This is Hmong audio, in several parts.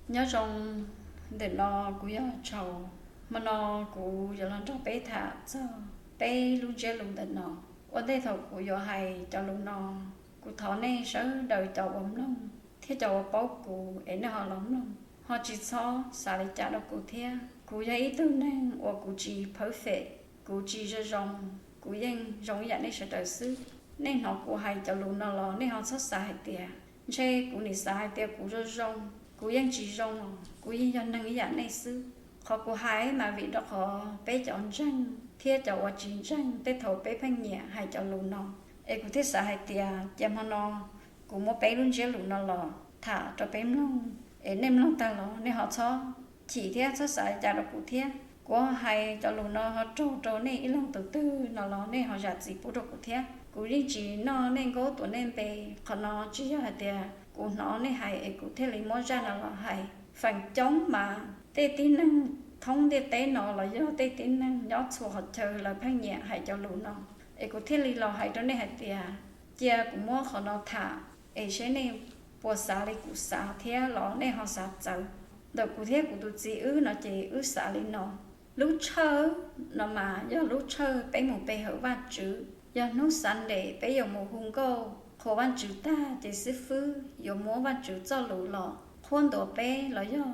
Nyob zoo, ntawm no kuv yog Tshau. Hmo no kuv yuav los nrog peb tham txog peb lub ntsiab lus ntawm no. Ua ntej thaum kuv yuav hais cov lus no, kuv thov nej sawv daws cov uas mloog thiab cov uas paub kuv es nej ho los mloog, ho tsis txhob xav li cas rau kuv thiab. Kuv yog ib tug neeg uas kuv tsis perfect, kuv tsis zoo zoo, kuv yeej zoo ib yam nej sawv daws xwb. Nej hnov kuv hais cov lus no los nej ho txhob xav hais tias ntshe kuv nim xav hais tias kuv zoo zoo, kuv yeej tsis zoo os, kuv yeej yog neeg ib yam nej xwb. Qhov kuv hais mas vim rau qhov peb cov ntseeg thiab cov uas tsis ntseeg tej thaum peb pheej nyiam hais cov lus no, es kuv thiaj xav hais tias cia hmo no kuv muab peb lub ntsiab lus no los tham rau peb mloog, es nej mloog tag los nej ho txhob chim thiab txhob xav li cas rau kuv thiab. Kuv hais cov lus no ho raug rau nej ib leeg tus twg no los nej ho zam txim pub rau kuv thiab. Kuv yeej tsis noj nej nkauj tuav nej npe, qhov no tsis yog hais tias kuv hnov nej hais es kuv thiaj li muab zaj no los hais. Feem coob mas tej tib neeg thoob ntiaj teb no los yog tej tib neeg nyob txhua qhov chaw lawv pheej nyiam hais cov lus no, es kuv thiaj li los hais rau nej hais tias cia kuv muab qhov no tham, es seb nej puas xav li kuv xav thiab los nej ho xav txawv. Ntawm kuv thiab kuv tus txiv wb no ces wb xav li no. Lub tshawj no mas yog lub tshawj peb mus pe hawm Vajtswv. Yog hnub Sunday peb yuav mus hu nkauj qhuas Vajtswv tag ces xib fwb yuav muab Vajtswv txoj lus los qhuab ntuas peb los yog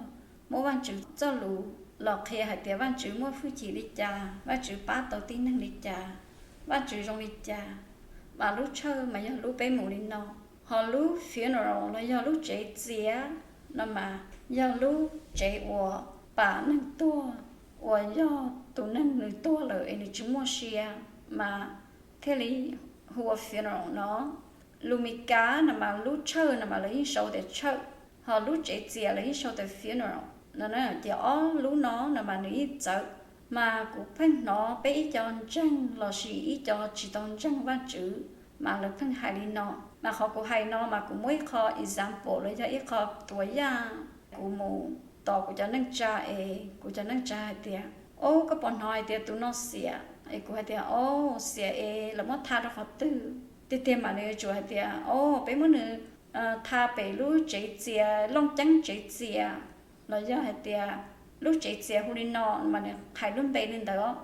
muab Vajtswv txoj lus los qhia hais tias Vajtswv muaj hwj chim li cas, Vajtswv pab tau tib neeg li cas, Vajtswv zoo li cas. Mas lub tshawj mas yog lub peb mus li no. Ho lub funeral los yog lub tsev txias no mas yog lub tsev uas pam neeg tuag, uas yog tus neeg nws tuag lawm es nws tsis muaj sia, mas thiaj li hu ua funeral no. Lus Mis Kas no mas lub tshawj no mas lawv yeej sau tias tshawj, ho lub tsev txias lawv yeej sau tias funeral no. Ces ob lub no no mas nws yeej txawv. Mas kuv pheej hnov peb ib co ntseeg lossis ib co tsis tau ntseeg Vajtswv mas lawv pheej hais li no. Mas qhov kuv hais no mas kuv muab ib qho example los yog ib qho tuav yaj, kuv mus tos kuv cov neej tsa es kuv cov neej tsa hais tias, Au, koj puas hnov hais tias tus no xiam? Es kuv hais tias, Au, xiam es lawv muab tha rau qhov twg? Tiag tiag mas nws yuav tsum hais tias, Au, peb muab nws tha pem lub tsev txias, Looj Ceeb tsev txias, los yog hais tias lub tsev txias hu li no, mas nws hais lub npe li ntawd.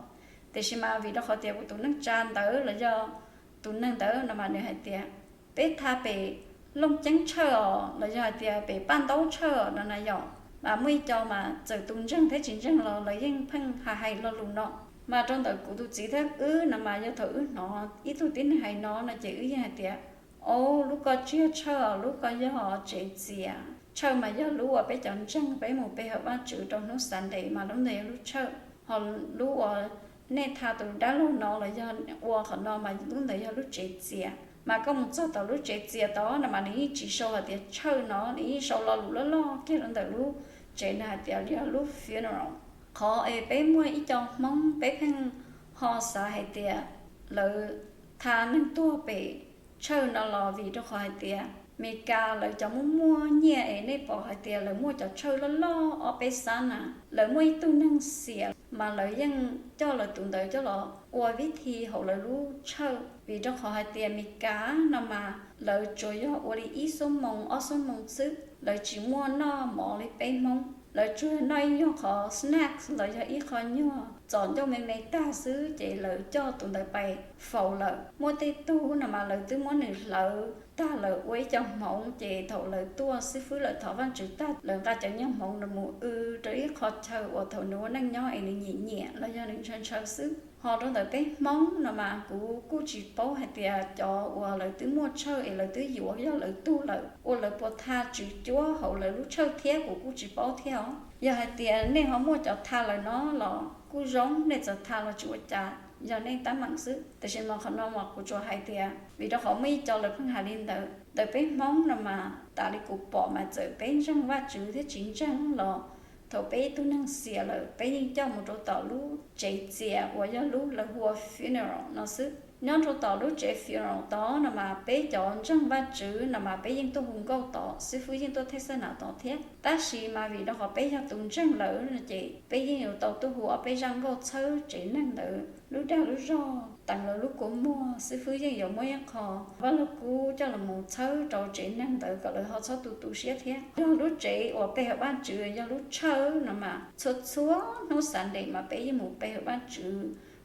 Tiam sis mas vim rau qhov tias kuv tus neej tsa ntawd los yog tus neeg ntawd no mas nws hais tias, Peb tha pem Looj Ceeb tshawj os, los yog hais tias pem Paj Ntaub tshawj os no na yom. Mas muaj ib co mas txawm tus ntseeg thiab tsis ntseeg los lawv yeej pheej hais hais lo lus no. Mas rau ntawm kuv tus txiv thiab wb no mas yog thaum wb hnov ib tug tib neeg hais no no ces wb yeej hais tias, Au, lub koj tsis yog tshawj os, lub koj yog tsev txias. Tshawj mas yog lub uas peb cov ntseeg peb mus pe hawm Vajtswv rau hnub Sunday mas lub ntawd yog lub tshawj. Ho lub uas nej tha tus dab laug no los yog ua qhov no mas lub ntawd yog lub tsev txias. Mas koj mus txog tom lub tsev txias tod no mas nws yeej tsis sau hais tias tshawj no, nws yeej sau lo lus loj loj kiag rau ntawm lub tsev no hais tias yog lub funeral. Qhov es peb muaj ib co Hmoob peb pheej ho xav hais tias lawv tha neeg tuag pem tshawj no los vim rau qhov hais tias Mes Kas lawv cov muaj muaj nyiaj es nej pom hais tias lawv muaj cov tshawj loj loj ob peb xab na, lawv muaj ib tug neeg xiam mas lawv yeej coj lawv tus ntawd coj los ua vib thi hauv lawv lub tshawj. Vim rau qhov hais tias Mes Kas no mas lawv tsuas yog ua li ib xuab moos ob xuab moos xwb, lawv tsis muaj noj mov li peb Hmoob. Lawv tsuas yog noj ib nyuag qhov snacks los yog ib qho nyuag txom ncauj me me tag xwb ces lawv coj tus ntawd pais faus lawm. Muaj tej tug no mas lawv twb muab nws hlawv tag lawm ua ib co hmoov ces thaum lawv tuaj xib fwb lawv thov Vajtswv tag lawv nqa cov nyuag hmoov no mus w rau ib qho chaw uas thaum nws ua neej nyob es nws nyiam nyiam los yog nws ntshaw ntshaw xwb. Ho rau ntawm peb Hmoob no mas kuv kuj tsis paub hais tias cov uas lawv twb muaj tshawj es lawv twb yuav yog lawv tug lawm ua lawv puas tha tswv cuab hauv lawv lub tshawj thiab kuv kuj tsis paub thiab os. Yog hais tias nej ho muaj cov tha lawm no los kuj zoo, nej txawm tha los tsis ua cas, yog nej tab meem xwb. Tiam sis mas qhov no mas kuv tsuas hais tias vim rau qhov muaj ib co lawv pheej hais li ntawd. Ntawm peb Hmoob no mas tas li kuv pom mas txawm peb ntseeg Vajtswv thiab tsis ntseeg los thaum peb ib tug neeg xiam lawm peb yeej coj mus rau tom lub tsev txias uas yog lub lawv hu ua funeral no xwb. Nyob rau tom lub tsev funeral tod no mas peb cov ntseeg Vajtswv no mas peb yeej tuaj hu nkauj tod, xib fwb yeej tuaj thej xab nas tod thiab. Tab sis mas vim rau qhov peb yog tus ntseeg lawm no ces peb yeej yuav tau tuaj hu ob peb zaj nkauj txhawb tsev neeg ntawd lub dag lub zog. teev lawv lub kua muag, xib fwb yeej yuav muab ib qho Vaj Lug Kub coj los mus txhawb rau tsev neeg ntawd kom lawv ho txhob tu tu siab thiab. Yog lub tsev uas pe hawm Vajtswv yog lub tshawj no mas txhua txhua hnub Sunday mas peb yeej mus pe hawm Vajtswv,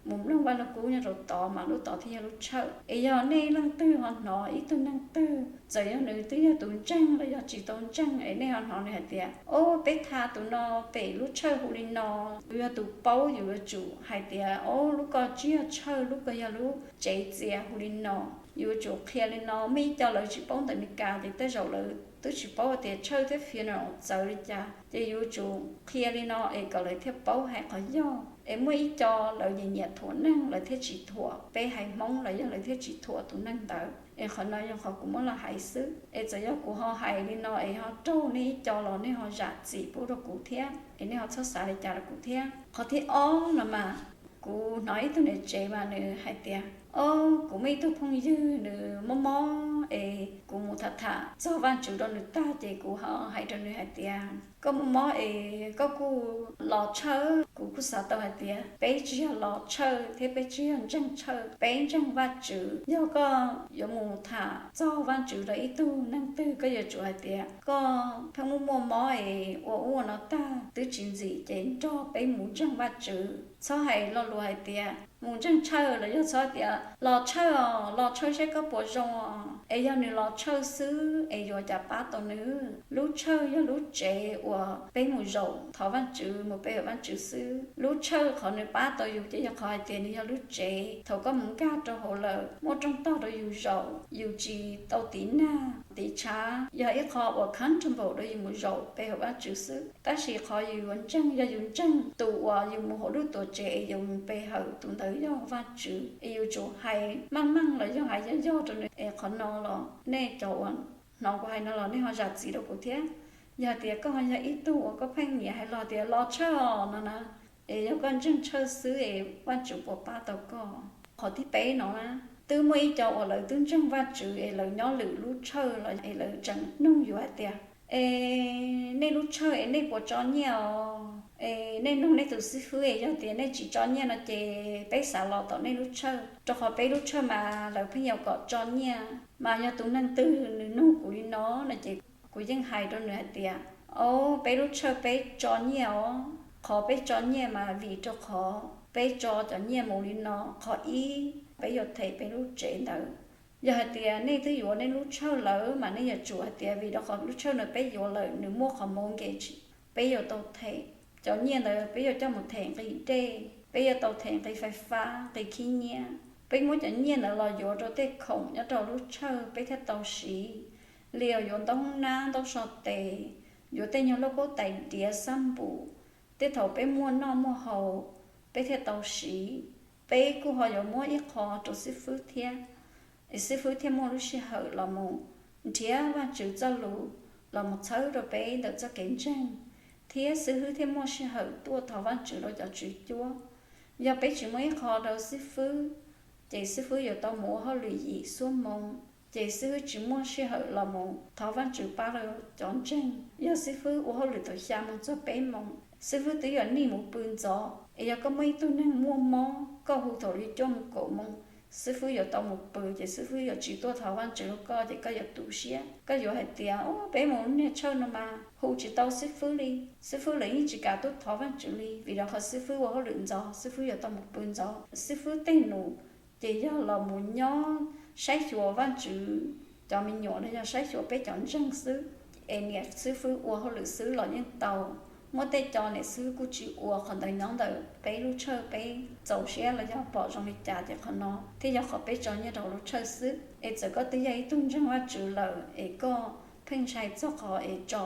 mus mloog Vaj Lug Kub nyob rau tod mas lub tod thiaj yog lub tshawj. Es yog nej leej twg ho hnov ib tug neeg twg, txawm yog nws twb yog tus ntseeg los yog tsis tau ntseeg, es nej ho hnov nws hais tias, o, peb tha tus no pem lub tshawj hu li no, yus yog tus paub yus yuav tsum hais tias, o, lub ko tsis yog tshawj, lub ko yog lub tsev txias hu li no. Yus yuav tsum qhia li no. Muaj ib co lawv tsis paub ntawv Meskas ces tej zaum lawv twb tsis paub tias tshawj thiab funeral txawv li cas, ces yus yuav tsum qhia li no es kom lawv thiaj paub hais qhov yog. Es muaj ib co lawv nyiam nyiam thuam neeg, lawv thiaj tsis thuam peb haiv Hmoob los yog lawv thiaj tsis thuam tus neeg ntawd. Es qhov no yog qhov kuv muab los hais xwb. Es txawm yog kuv ho hais li no es ho raug nej ib co los nej ho zam txim pub rau kuv thiab, es nej ho txhob xav li cas rau kuv thiab. Qhov thib ob no mas, kuv hnov ib tug niam tsev mas nws hais tias, o, kuv muaj ib tug phooj ywg nws mob mob es kuv mus tham tham txog Vajtswv rau nws tag ces kuv ho hais rau nws hais tias, koj mob mob es koj kuj los tshawj. Kuv kuj xav tau hais tias peb tsis yog los tshawj thiab peb tsis yog ntseeg tshawj, peb ntseeg Vajtswv. Yog koj yuav mus tham txog Vajtswv rau ib tug neeg twg, koj yuav tsum hais tias koj pheej muaj muaj mob es ua ub ua no tag twb tsis ntxim ces nrog peb mus ntseeg Vajtswv. Txhob hais lo lus hais tias mus ntseeg tshawj los yog txhob tias los tshawj os, los tshawj saib koj puas zoo os. Es yog nws los tshawj xwb es yuav cas pab tau nws? Lub tshawj yog lub tsev uas peb mus zaum thov Vajtswv, mus pe hawm Vajtswv xwb. Lub tshawj qhov nws pab tau yus ces yog qhov hais tias nws yog lub tsev, thaum koj mus nkag rau hauv lawm muaj rooj tog rau yus zaum, yus tsis tau tiv nag tiv tshav, yog ib qho uas comfortable rau yus mus zaum pe hawm Vajtswv xwb. Tab sis qhov yus yuav ntseeg, yog yus ntseeg tus uas yus mus hauv lub tuam tsev es yus mus pe hawm, tus ntawd yog Vajtswv. Es yus tsum hais meej meej los yog hais yog yog rau nws. Es qhov no los nej cov uas hnov kuv hais no los nej ho zam txim rau kuv thiab. Yog hais tias koj ho yog ib tug uas koj pheej nyiam hais los tias los tshawj os no na, es yog koj ntseeg tshawj xwb es Vajtswv puas pab tau koj? Qhov thib peb no na, twb muaj ib co uas lawv twb ntseeg Vajtswv es lawv nyob lwm lub tshawj los es lawv tseem nug yus hais tias, es nej lub tshawj es nej puas tso nyiaj os? Es nej nug nej tus xib fwb es yog tias nej tsis tso nyiaj no ces peb xav los tom nej lub tshawj, rau qhov peb lub tshawj mas lawv pheej yuav kom tso nyiaj. Mas yog tus neeg twg nws nug kuv li no no ces kuv yeej hais rau nws hais tias, o, peb lub tshawj peb tso nyiaj os. Qhov peb tso nyiaj mas vim rau qhov peb tso cov nyiaj mus li no. Qhov ib, peb yuav them peb lub tsev ntawd. Yog hais tias nej twb yuav nej lub tshawj lawm mas nej yuav tsum hais tias vim rau qhov lub tshawj ntawd peb yuav lawm nws muaj qhov mortgage, peb yuav tau them. Cov nyiaj ntawd peb yuav coj mus them nqi dej, peb yuav tau them nqi fais fab, nqi khib nyiab. Peb muab cov nyiaj ntawd los yuav rau tej khoom nyob rau lub tshawj peb thiaj tau siv, li yuav ntaub hoob nab, ntaub so tes, yuav tej nyuag lauj kaub tais diav, xab npum, tej thaum peb muaj noj muaj haus peb thiaj tau siv. Peb kuj ho yuav muab ib qho rau xib fwb thiab, es xib fwb thiaj muaj lub sij hawm los mus nrhiav Vajtswv txoj lus, los mus txhawb rau peb ntawm txoj kev ntseeg, thiab xib fwb thiaj muaj sij hawm tuaj thov Vajtswv rau cov tswv cuab. Yog peb tsis muab ib qho rau xib fwb, ces xib fwb yuav tau mus ua hauj lwm yim xuab moos, ces xib fwb tsis muaj sij hawm los mus thov Vajtswv pab rau cov ntseeg. Yog xib fwb ua hauj lwm thaum xya moos txog peb moos, xib fwb twb yuav nij mus pw ntxov. Es yog koj muaj ib tug neeg muaj mob, koj hu thaum li cuaj moos kaum moos, xib fwb yuav tau mus pw, ces xib fwb yuav tsis tuaj thov Vajtswv rau koj, ces koj yuav tu siab. Koj yuav hais tias, o, peb mus lub niag tshawj no mas hu tsis tau xib fwb li, xib fwb lawv yeej tsis kam tuaj thov Vajtswv li, vim rau qhov xib fwb ua hauj lwm ntxov, xib fwb yuav tau mus pw ntxov. Xib fwb tej num ces yog los mus nyob saib xyuas Vajtswv cov me nyuam los yog saib xyuas peb cov ntseeg xwb. Es niam xib fwb ua hauj lwm xwb los yeej tau. Muaj tej co niam xib fwb kuj tsis ua qhov ntawd nyob ntawm peb lub tshawj, peb txaus siab los yog pom zoo li cas, ces qhov no thiaj yog qhov peb tso nyiaj rau lub tshawj xwb. Es txawm koj twb yog ib tug ntseeg Vajtswv lawm es koj pheej ntshai txog qhov es tso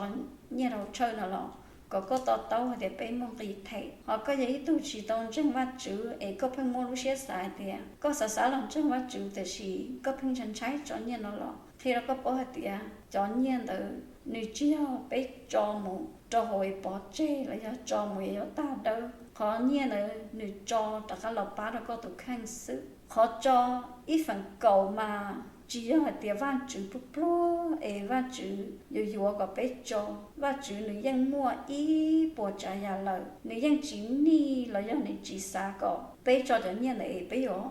nyiaj rau tshawj no los kom koj to taub hais tias peb muaj nqi them. Ho koj yog ib tug tsis tau ntseeg Vajtswv es koj pheej muaj lub siab xav hais tias, koj xav xav los ntseeg Vajtswv tiam sis koj pheej ntshai ntshai tso nyiaj no los, qhia rau koj paub hais tias cov nyiaj ntawd nws tsis yog peb tso mus rau hauv es pov tseg los yog tso mus es yuav tag dawb. Qhov nyiaj ntawd nws tso rov qab los pab rau koj tus kheej xwb. Qhov tso ib feem kaum mas tsis yog hais tias Vajtswv pluag pluag es Vajtswv yuav yuav kom peb tso. Vajtswv nws yeej muaj ib puas tsav yam lawm, nws yeej tsis nij los yog nws tsis xav kom peb tso cov nyiaj ntawd es peb yuav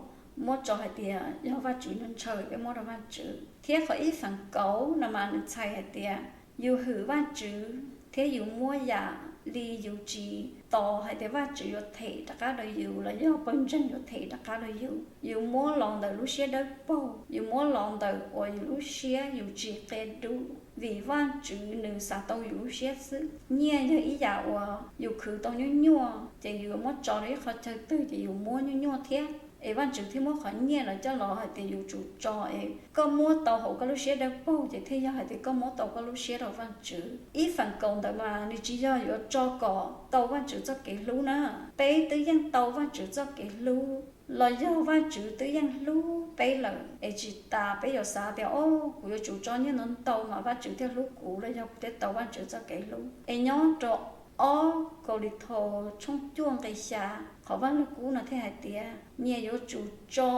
muab tso hais tias yog Vajtswv ntshaw, peb muab rau Vajtswv. Thiab qhov ib feem kaum no mas nws txhais hais tias yus hwm Vajtswv thiab yus muab yam li yus tsis tos hais tias Vajtswv yuav them rov qab rau yus los yog pawg ntseeg yuav them rov qab rau yus, yus muab los ntawm lub siab dawb paug, yus muab los ntawm uas yus lub siab yus tsis qia dub, vim Vajtswv nws xav tau yus lub siab xwb. Nyiaj yog ib yam uas yus khwv tau nyuaj nyuaj ces yus yuav muab tso rau ib qho chaw twg ces yus muab nyuaj nyuaj thiab, es Vajtswv thiaj muab qhov nyiaj los coj los hais tias yus tsum tso es koj muab tau hauv koj lub siab dawb paug ces thiaj yog hais tias koj muab tau koj lub siab rau Vajtswv. Ib feem kaum ntawd mas nws tsis yog yuav tso kom tau Vajtswv txoj kev hlub na. Peb twb yeej tau Vajtswv txoj kev hlub los yog Vajtswv twb yeej hlub peb lawm, es tsis tas peb yuav xav tias o, kuv yuav tsum tso nyiaj ntau ntau mas Vajtswv thiaj hlub kuv los yog kuv thiaj tau Vajtswv txoj kev hlub. Es nyob rau ob Kauleethaus tshooj cuaj nqe xya, qhov Vaj Lug Kub no thiaj hais tias nyias yuav tsum tso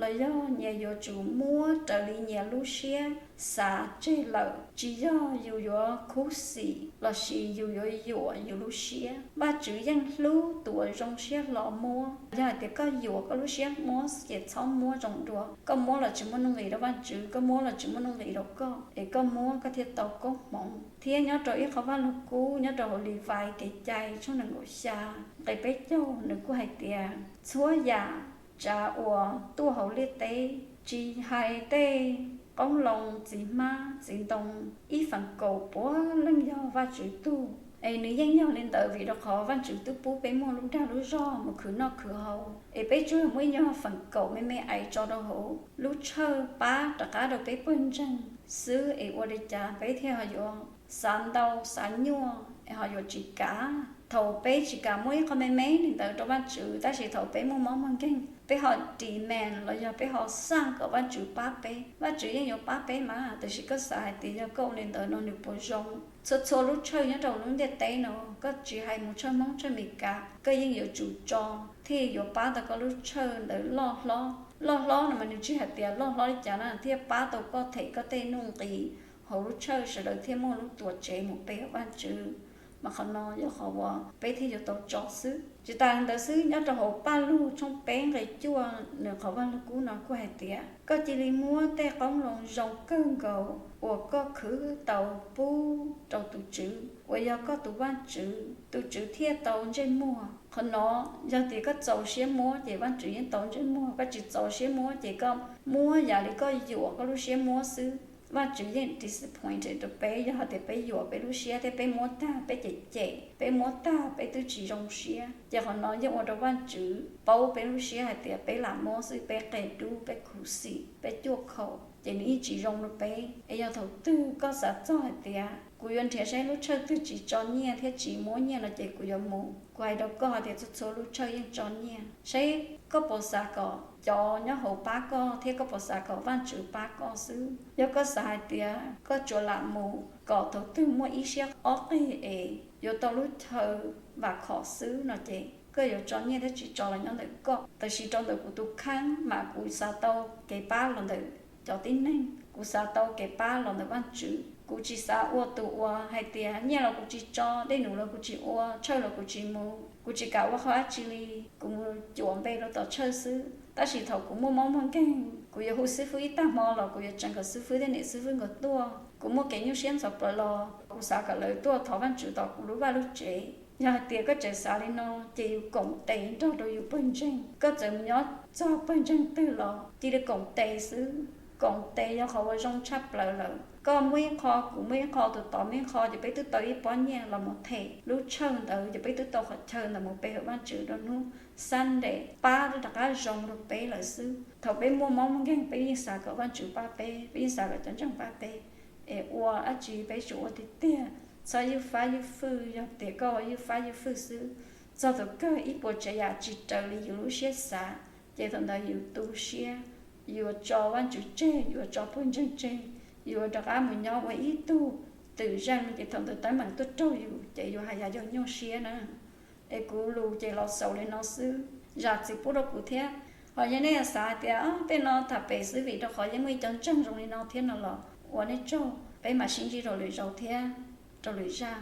los yog nyias yuav tsum muab raws li nyias lub siab xav tseg lawm, tsis yog yus yuav khuv xim lossis yus yuav yuam yus lub siab. Vajtswv yeej hlub tus uas zoo siab hlo muab. Yog hais tias koj yuam koj lub siab muab ces txhob muab zoo dua. Koj muab los tsis muaj nuj nqis rau Vajtswv, koj muab los tsis muaj nuj nqis rau koj, es koj muab koj thiaj tau koob hmoov. Thiab nyob rau ib qho Vaj Lug Kub nyob rau hauv Livais Kev Cai tshooj nees nkaum xya nqe peb caug nws kuj hais tias txhua yam tsav uas tuaj hauv liaj teb, tsis hais tej qoob loo, txiv hmab txiv ntoo, ib feem kaum puav leej yog Vajtswv tug. Es nws yeej yog li ntawd vim rau qhov Vajtswv twb pub peb muaj lub dag lub zog mus khwv noj khwv haus, es peb tsuas muaj ib nyuag feem kaum me me ais tso rau hauv lub tshawj pab rov qab rau peb pawg ntseeg xwb, es ua li cas peb thiaj ho yuav xav ntau xav nyuaj es ho yuav tsis kav. Thaum peb tsis kam muab ib qho me me li ntawd rau Vajtswv, tab sis thaum peb muaj mob muaj nkeeg peb ho demand los yog peb ho xaj kom Vajtswv pab peb, Vajtswv yeej yuav pab peb mas. Tiam sis koj xav hais tias yog koj ua li ntawd no nws puas zoo? Txhua txhua lub tshawj nyob rau lub ntiaj teb no, koj tsis hais mus tshawj Hmoob tshawj Meskas, koj yeej yuav tsum tso thiaj yuav pab tau koj lub tshawj ntawd loj hlob. Loj hlob no mas nws tsis hais tias loj hlob li cas na, thiaj pab tau koj them koj tej nuj nqis hauv lub tshawj, sawv daws thiaj muaj lub tuam tsev mus pe hauv Vajtswv. Mas qhov no yog qhov uas peb thiaj yuav tau tso xwb. Tsis tas li ntawd xwb, nyob rau hauv Paj Lug tshooj peb nqe cuaj nws qhov Vaj Lug Kub no kuj hais tias koj cia li muab tej qoob loo zoo kawg nkaus uas koj khwv tau pub rau tus Tswv uas yog koj tus Vajtswv, tus Tswv thiaj tau ntsej muag. Qhov no yog tias koj txaus siab muab ces Vajtswv yeej tau ntsej muag, koj tsis txaus siab muab ces koj muab yam li koj yuam koj lub siab muab xwb, Vajtswv yeej disappointed rau peb. Yog hais tias peb yuam peb lub siab thiab peb muab tag peb cem cem, peb muab tag peb twb tsis zoo siab, ces qhov no yeej ua rau Vajtswv paub peb lub siab hais tias peb lam muab xwb, peb qia dub, peb khuv xim, peb cuaj khaum, ces nws yeej tsis zoo rau peb. Es yog thaum twg koj xav txog hais tias kuv yuav nrhiav saib lub tshawj twg tsis tso nyiaj thiab tsis muab nyiaj no ces kuv yuav mus. Kuv hais rau koj hais tias txhua txhua lub tshawj yeej tso nyiaj. Saib koj puas xav kom cov nyob hauv pab koj thiab koj puas xav kom Vajtswv pab koj xwb. Yog koj xav hais tias koj tsuas lam mus kom thaum twg muaj ib siab ob qig es yuav tau lub chaw vam khom xwb no ces koj yuav tso nyiaj thiab tsis tso los nyob ntawm koj. Tab sis rau ntawm kuv tus kheej mas kuv xav tau kev pab los ntawm cov tib neeg, kuv xav tau kev pab los ntawm Vajtswv. Kuv tsis xav ua tus uas hais tias nyiaj los kuv tsis tso, dej num los kuv tsis ua, tshawj los kuv tsis mus, kuv tsis kam ua qhov dab tsi li, kuv mus cuam npe rau tom tshawj xwb. Tab sis thaum kuv muaj mob muaj nkeeg, kuv yuav hu xib fwb ib tag hmo los kuv yuav tseev kom xib fwb thiab niam xib fwb nkawd tuaj. Kuv muaj kev nyuaj siab ntxhov plaws los kuv xav kom lawv tuaj thov Vajtswv tom kuv lub vaj lub tsev. Yog hais tias koj tseem xav li no ces yus koom tes nrog rau yus pawg ntseeg. Koj txawm mus nyob txog pawg ntseeg twg los cia li koom tes xwb. Koom tes yog qhov uas zoo tshaj plaws lawm. Koj muaj ib qho, kuv muaj ib qho, tus tod muaj ib qho, ces peb twb tau ib pob nyiaj los mus them lub tshawj ntawd, ces peb twb tau qhov chaw ntawd mus pe hawm Vajtswv rau hnub Sunday, pab twb rov qab zoo rau peb lawm xwb. Thaum peb muaj mob muaj nkeeg peb yeej xav kom Vajtswv pab peb, peb yeej xav kom cov ntseeg pab peb. Es ua dab tsi peb tsuas ua tiag tiag, txhob ywj fab ywj fwj. Yog tias koj ua ywj fab ywj fwj xwb, txog thaum kawg ib puas tsav yam tsis raws li yus lub siab xav, ces thaum ntawd yus tu siab, yuav tso Vajtswv tseg, yuav tso pawg ntseeg tseg, yuav rov qab mus nyob ua ib tug twm zeej, ces thaum ntawd teeb meem tuaj raug yus ces yus haj yam yuav nyuaj siab na. Es kuv lus ces los xaus li no xwb, zam txim pub rau kuv thiab. Ho yog nej xav hais tias tej no tham pem xwb vim rau qhov yeej muaj ib cov ntseeg zoo li no thiab no los ua nej tsaug, peb mam sib ntsib rau lwm zaus thiab rau lwm zaj.